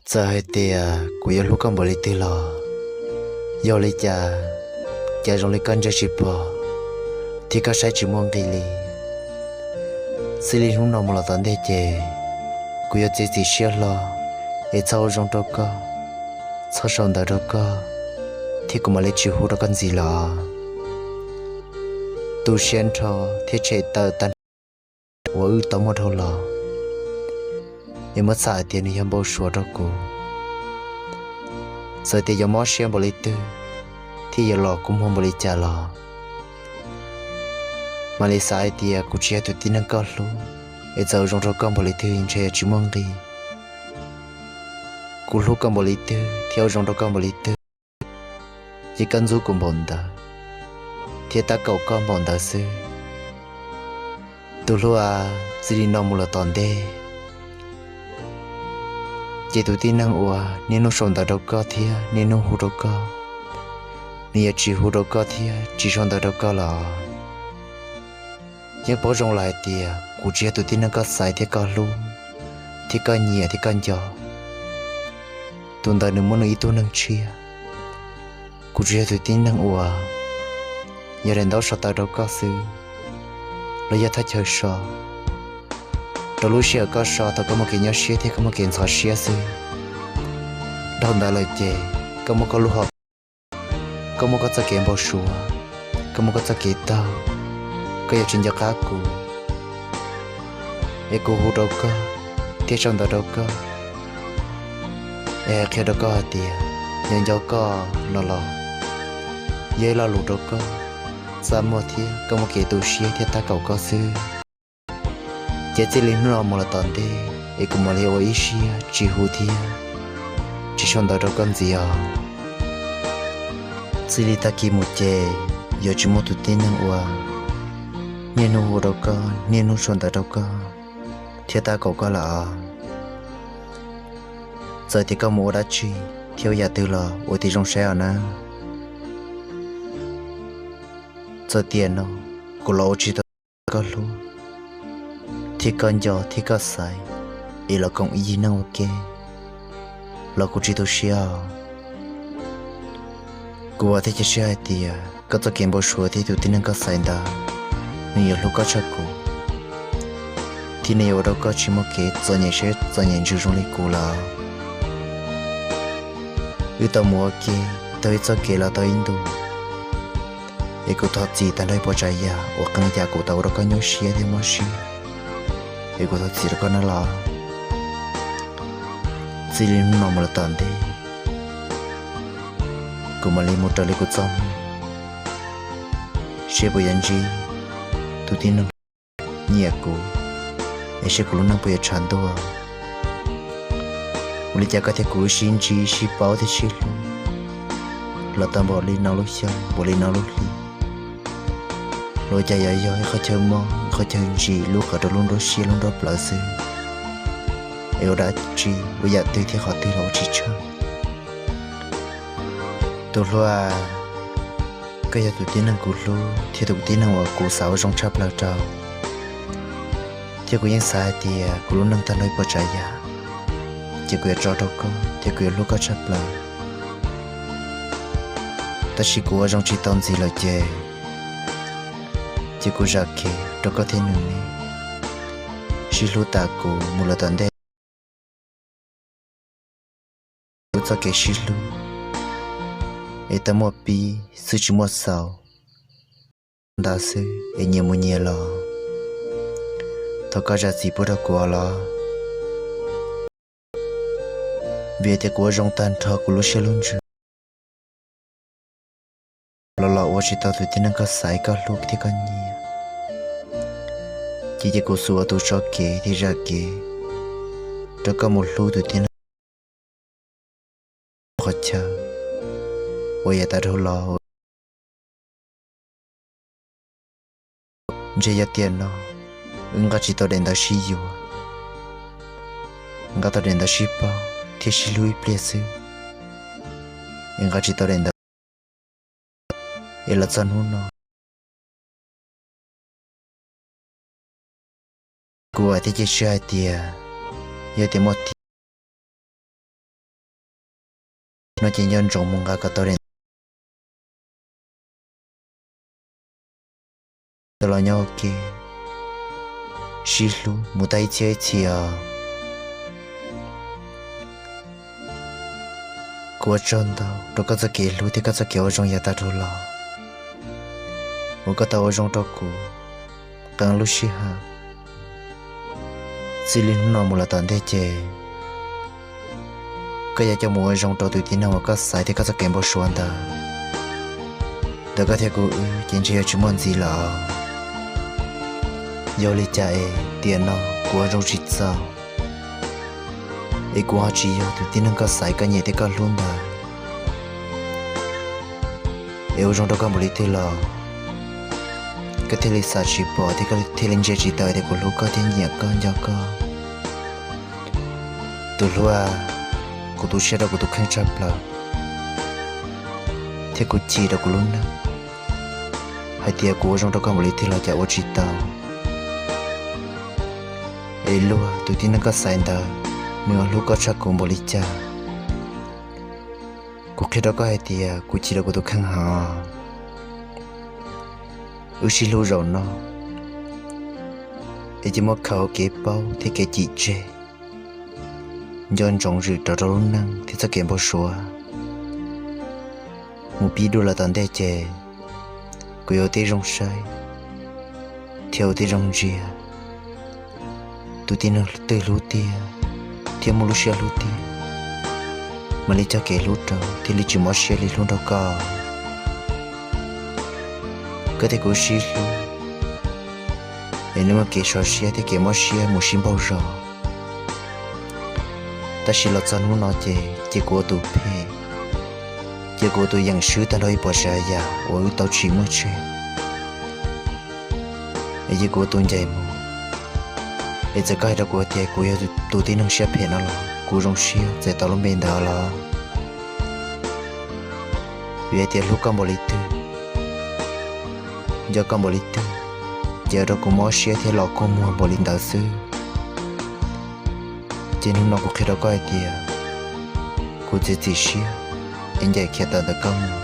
Txawm hais tias kuv yuav hlub koj npaum li twg los, yog li cas, cas zoo li koj ntsia tsis pom, thiab koj saib tsis muaj nqis li. Txij li hnub no mus los tom ntej ces, kuv yuav txiav txim siab hlo, es txhob ua zoo rau koj, txhob sau ntawv rau koj, thiab kuv mam li tsis hu rau koj ntxiv lawm. Tu siab nrho thiab tshem tawm tag nrho uas wb tau muaj dhau los, es muab txhais hais tias nws yog npau suav rau kuv. Txawm tias yuav mob siab npaum li twg, thiab yuav los kua muag npaum li cas los, mam li xav hais tias kuv tsis yog tus tib neeg koj hlub, es txawm ua zoo rau koj npaum li twg ntshe yuav tsis muaj nqis. Kuv hlub koj npaum li twg thiab ua zoo rau koj npaum li twg, ces koj ntxub kuv npaum ntawd, thiab tab kaum koj npaum ntawd xwb. Tus hlub a, txij li no mus los tom ntej, ces tus tib neeg uas niaj hnub sau ntawv rau koj thiab niaj hnub hu rau koj, nws yuav tsis hu rau koj thiab tsis sau ntawv rau koj lawm. Yeej paub zoo lawm hais tias kuv tsis yog tus tib neeg koj xaiv thiab koj hlub, thiab koj nyiam thiab koj nco. Tus ntawd nws muab nws ib tug neeg tshiab. Kuv tsuas yog tus tib neeg uas yog daim ntaub so tawv rau koj xwb, los yog thaj chaw so rau lub sij hawm koj so thaum koj muaj kev nyuaj siab thiab koj muaj kev ntxhov siab xwb. Dhau ntawd lawm ces koj muaj koj lub hom, koj muaj koj txoj kev npau suav, koj muaj koj txoj kev taug, koj yuav tsis nco qab kuv, es kuv hu rau koj thiab sau ntawv rau koj, es hais qhia rau koj hais tias yog nco koj no los yog ib lo lus rau koj txaj muag thiab koj muaj kev tu siab thiab tab kaum koj xwb. Ces txij li hnub no mus los tom ntej es kuv mam li ua ib siab tsis hu thiab tsis sau ntawv rau koj ntxiv os. Txij li tag kis mus ces yuav tsis muaj tus tib neeg uas niaj hnub hu rau koj niaj hnub sau ntawv rau koj thiab tab kaum koj lawm os. Txawm tias koj mus ua dab tsi thiab ua yam twg los ua tib zoo saib os nawb. Txawm tiam no kuv los ua tsis tau koj hlub thiab koj nco thiab koj xaiv, es los koom ib yig neej ua ke los kuv tsis tu siab os. Kuv vam thiab cia siab hais tias koj txoj kev npau suav thiab tus tib neeg koj xaiv ntawd nws yuav hlub koj tshaj kuv, thiab nws yuav ua rau koj tsis muaj kev txom nyem siab txom nyem ntsws zoo li kuv lawm. Wb tau mus ua ke tau ib txoj kev los tau ib ntus, es kuv thov txim tag nrho ib puas tsav yam uas qee yam kuv tau ua rau koj nyuaj siab thiab mob siab, es kuv thov txim rau koj nawb los. Txij li hnub no mus los tom ntej, kuv mam li mus raws li kuv txoj hmoo, seb puas yuav ntsib tus tib neeg nyiam kuv, es seb kuv lub neej puas yuav tshav ntuj. Ua li cas koj thiab kuv wb sib ntsib sib paub thiab sib hlub los tau npaum li no lub xyoo npaum li no lub hli, los cas yuav yog ib qhov chaw mob ib qhov chaw ntsim lub qhov rau lub nruab siab lub nruab plawv xwb, es ua dab tsi ua yam twg thiab qhov twg los ua tsis tshaj. Tus hlub a, koj yog tus tib neeg kuv hlub thiab tus tib neeg uas kuv xav ua zoo tshaj plaws rau, thiab kuv yeej xav hais tias kuv lub neej tag nrho ib puas tsav yam, ces kuv yuav tso rau koj thiab kuv yuav hlub koj tshaj plaws. Tab sis kuv ua zoo tsis tau ntxiv lawm ces, ces kuv zam kev rau koj thiab nws ne, sib hlub tas kuv mus lawm tom ntej. Wb txoj kev sib hlub es tau muaj pib xwb tsis muaj xaus, ntawd xwb es nyias mus nyias los. Thov koj zam txim pub rau kuv os los, vim tias kuv ua zoo tag nrho kuv lub siab lub ntsws los los ua tsis tau tus tib neeg koj xaiv koj hlub thiab koj nyiam, ces cia kuv xub ua tus tso kev thiab zam kev rau koj mus hlub tus tib neeg qhov chaw uas yav tas dhau los. Ntshe yog tiam no wb nqa tsis tau daim ntawv sib yuav, nqa tau daim ntawv sib paub thiab sib hlub ib pliag xwb, es nqa tsis tau daim ntawv, es los txog hnub no kuv vam thiab cia siab hais tias yog tias muaj tiag no ces nco ntsoov mus nqa kom tau daim ntawv los nyob ua ke, sib hlub mus tag ib txhiab ib txhis os. Kuv ua tsaug ntau rau koj txoj kev hlub thiab koj txoj kev ua zoo yav tag dhau los uas koj tau ua zoo rau kuv qee lub sij hawm. Txij li hnub no mus los tom ntej ces koj yuav coj mus ua zoo rau tus tib neeg uas koj xaiv thiab koj txoj kev npau suav ntawd. Ntawm koj thiab kuv wb ces ntshe yuav tsis muaj ntxiv lawm. Yog li cas es tiam no kuv ua zoo tsis txaus, es kuv ho tsis yog tus tib neeg koj xaiv, koj nyiam thiab koj hlub ntawd, es ua zoo rau koj npaum li twg los koj thiaj li xav tsis pom thiab koj thiaj li ntsia tsis tau tias kuv hlub koj thiab nyiam koj nco koj. Tus hlub, kuv tu siab rau kuv tus kheej tshaj plaws, thiab kuv chim rau kuv lub neej hais tias kuv ua zoo rau koj npaum li twg los cas ua tsis tau. Es luag tus tib neeg koj xaiv ntawd, nws hlub koj tshaj kuv npaum li cas? Kuv qhia rau koj hais tias kuv chim rau kuv tus kheej heev. Wb sib hlub zaum no es cia muab khaws kev paub thiab kev chim tseg, nco ntsoov zwm rov rau lub neej thiab txoj kev npau suav. Mus pib dua los tom ntej ces kuv yuav ua tib zoo saib thiab ua tib zoo ntsia tus tib neeg twg hlub tiag thiab muaj lub siab hlub tiag, mam li cog kev hlub rau thiaj li tsis mob siab li hlub nrog koj. Koj thiab kuv sib hlub es nws muaj kev sov siab thiab kev mob siab mus sib npaug zos. Tab sis los txog hnub no ces cia kuv ua tus phem, cia kuv ua tus yeem swb tag nrho ib puas tsav yam uas wb tau tsim muaj tseg, es cia kuv ua tus ncaim mus. Es txawm koj hais rau kuv tias kuv yog tus tib neeg siab phem no los kuv zoo siab txais tau lub npe ntawd los. Vim hais tias hlub koj npaum li twg, nco koj npaum li twg, ces ua rau kuv mob siab thiab los kua muag npaum li ntawd xwb. Ces hnub no kuv qhia rau koj hais tias kuv txiav txim siab es ncaim khiav tawm ntawm koj mus.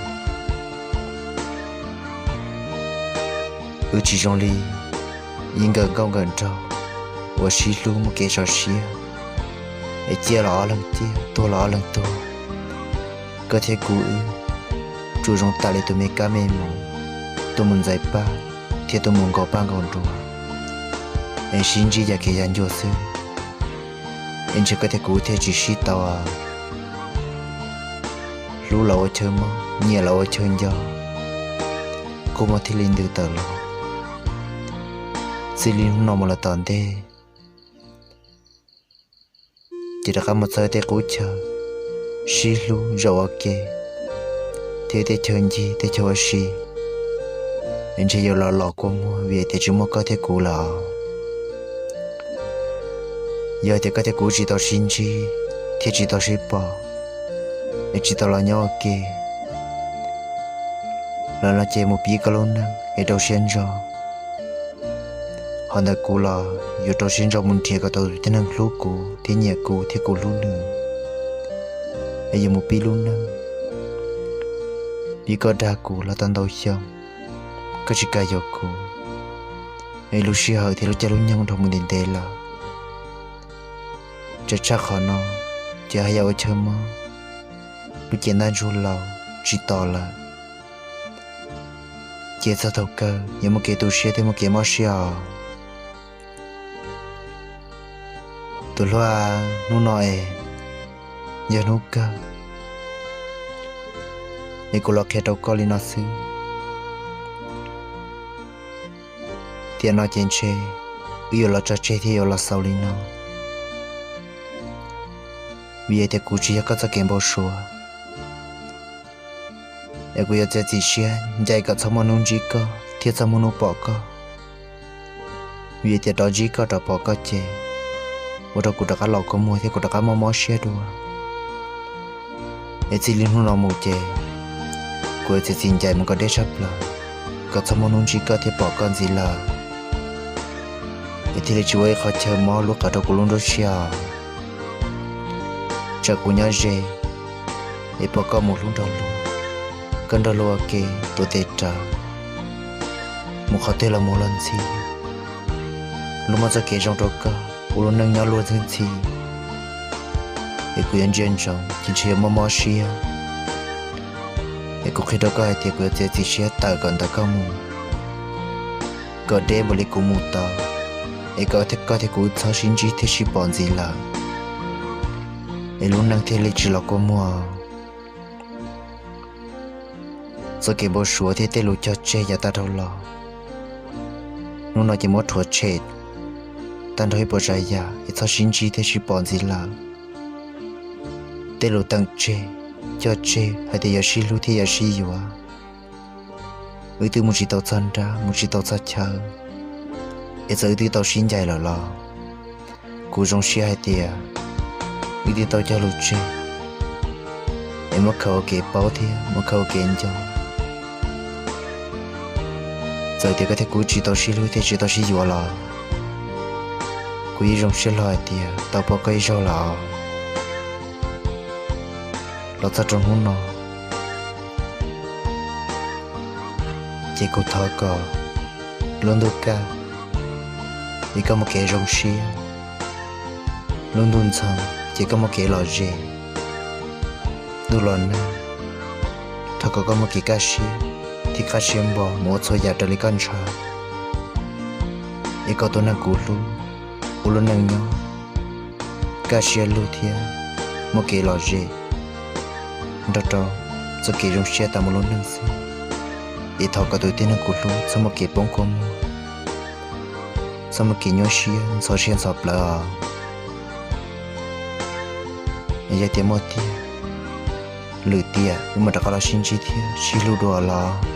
Wb tsis zoo li ib nkawm nkauj nkawm nraug uas sib hlub muaj kev sov siab, es ciaj los ob leeg ciaj, tuag los ob leeg tuag. Koj thiab kuv wb tsuas zoo tam li tus me kab me moos, tuaj mus ntxais paj thiab tuaj mus nkaus paj nkaus nruas, es sib ntsib yam kev yam ncua xwb. Es ntshe koj thiab kuv thiaj tsis sib tau. Hlub los ua chaw mob, nyiam los ua chaw nco, kua muag thiaj li ntws tawm los. Txij li hnub no mus los tom ntej, ces rov qab mus txog tej qub chaw, sib hlub zaum ua ke, thiab tej chaw ncig tej chaw ua si, es ntshe yuav los los kua muag vim tias tsis muaj koj thiab kuv lawm. Yog tias koj thiab kuv tsis tau sib ntsib thiab tsis tau sib pom, es tsis tau los nyob ua ke, los no ces mus pib koj lub neej es rau siab ntso. Ho ntawm kuv los yuav rau siab ntso mus nrhiav kom tau tus tib neeg hlub kuv thiab nyiam kuv thiab kuv hlub nws, es yuav mus pib lub neej. Vim koj dag kuv los tau ntau xyoo, koj tsis kam yuav kuv, es lub sij hawm thiab lub caij lub nyoog dhau mus ntev ntev lawm. Tseem tshaj qhov no, ces haj yam ua chaw mob, lub cev ntaj ntsug laus tsis tos lawm. Ces txog thaum kawg yuav muaj kev tu siab thiab muaj kev mob siab os. Tus hluas, hnub no es yog hnub kawg, es kuv los qhia rau koj li no xwb. Tiam no ces ntshe wb yuav los tso tseg thiab yuav los xaus li no, vim tias kuv tsis yog koj txoj kev npau suav. Es kuv yuav txiav txim siab ncaim kom txhob muaj hnub ntsib koj thiab txhob muaj hnub pom koj, vim tias rov ntsib koj rov pom koj ces ua rau kuv rov qab los kua muag thiab kuv rov qab mob mob siab dua. Es txij li hnub no mus ces kuv yuav txiav txim ncaim mus kom deb tshaj plaws, kom txhob muaj hnub ntsib koj thiab pom koj ntxiv lawm, es thiaj li tsis ua ib qho chaw mob lub qab rau kuv lub nruab siab. Tsam kuv nyob ze, es pom koj mus hlub nrog luag, koj nrog luag ua ke tuav tes rawv, mus qhov twg los mus los ntxhi, luag muaj txoj kev zoo rau koj ua lub neej nyob luag ntxhi ntxhi, es kuv yuav ntsia ntsoov ces ntshe yuav mob mob siab. Es kuv qhia rau koj hais tias kuv yuav txiav txim siab tawm kom ntawm koj mus, kom deb npaum li kuv mus tau, es kom koj thiab kuv txhob sib ntsib thiab sib pom ntxiv lawm, es lub neej thiaj li tsis los kua muag. Txoj kev npau suav thiab tej lus cog tseg yav tag dhau los, hnub no ces muab rhuav tshem tag nrho ib puas tsav yam es txhob sib ntsib thiab sib pom ntxiv lawm. Tej lus teem tseg, cog tseg hais tias yuav sib hlub thiab yuav sib yuav, wb twb mus tsis tau txog nrab mus tsis tau txog chaw, es txawm wb twb tau sib ncaim lawm los kuv zoo siab hais tias wb twb tau cog lus tseg, es muab khaws ua kev paub thiab muab khaws ua kev nco. Txawm tias koj thiab kuv tsis tau sib hlub thiab tsis tau sib yuav los kuv yeej zoo siab hlo hais tias tau pom koj ib zaug lawm. Los txog rau hnub no ces kuv thov kom lub ntuj kaj es koj muaj kev zoo siab, lub ntuj ntxhov ces koj muaj kev lom zem. Ntuj los nag, thov kom koj muaj kev kaj siab thiab kaj siab npo mus ua txhua yam raws li koj ntshaw, es kom tus neeg kuv hlub ua lub neej nyob kaj siab lug thiab muaj kev lom zem nrog rau txoj kev zoo siab tas mus lub neej xwb. Es thov kom tus tib neeg kuv hlub txhob muaj kev poob kua muag, txhob muaj kev nyuaj siab ntxhov siab ntxhov plawv os. Yog tias muaj tiag, lwm tiam wb mam rov qab los sib ntsib thiab sib hlub dua los.